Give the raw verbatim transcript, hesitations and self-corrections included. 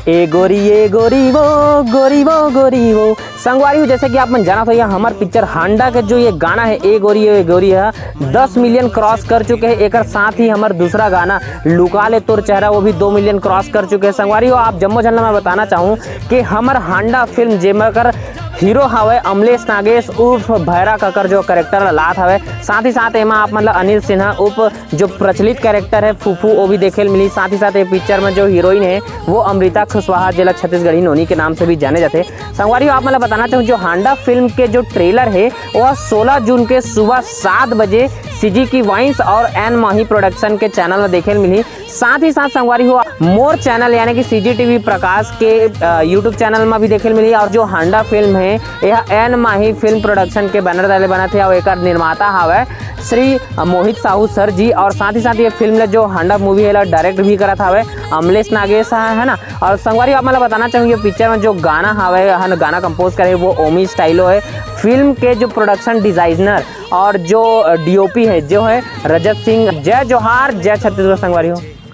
ए गोरी, ए गोरी वो, गोरी वो, गोरी वो। संगवारी हो, जैसे कि आप मन जानत हो, ये हमर पिक्चर हांडा के जो ये गाना है, ए गोरी, ए गोरी है, दस मिलियन क्रॉस कर चुके हैं। एकर साथ ही हमर दूसरा गाना लुका ले तोर चेहरा, वो भी दो मिलियन क्रॉस कर चुके हैं। संगवारी हो, आप जम्मो झन ला मैं बताना चाहूँ कि हमर हांडा फिल्म, जेमा कर हीरो हवय अमलेश नागेश उर्फ भैरा ककर, जो कैरेक्टर ला लात हवय। साथ ही साथ एमा आप मन ला अनिल सिन्हा उर्फ जो प्रचलित कैरेक्टर है फूफू, वो भी देखे ल मिली। साथ ही साथ ये पिक्चर में जो हीरोइन है, वो अमृता कुशवाहा, जेला छत्तीसगढ़ी नोनी के नाम से भी जाने जाते। संगवारी हो, आप मन ला बताना चाहूँ, जो हांडा फिल्म के जो ट्रेलर है, वो सोलह जून के सुबह सात बजे सीजी की वाइन्स और एन माही प्रोडक्शन के चैनल में देखे ल मिली। साथ ही साथ संगवारी हो, मोर चैनल यानी कि सीजी टीवी प्रकाश के यूट्यूब चैनल में भी देखे ल मिली। और जो हांडा फिल्म है, यह एन माही फिल्म प्रोडक्शन के बैनर तले बनत है और एकर निर्माता हवय श्री मोहित साहू सर जी। और साथ ही साथ ये फिल्म ला, जो हांडा मूवी है, ला डायरेक्ट भी करत हवय अमलेश नागेश है, है ना। और संगवारी, आप मन ला बताना चाहूँगी, पिक्चर में जो गाना हवय, हन गाना कंपोज करे, वो ओमी स्टाइलो है। फिल्म के जो प्रोडक्शन डिजाइनर और जो डीओपी है, जो है रजत सिंह। जय जोहार, जय छत्तीसगढ़ संगवारी हो।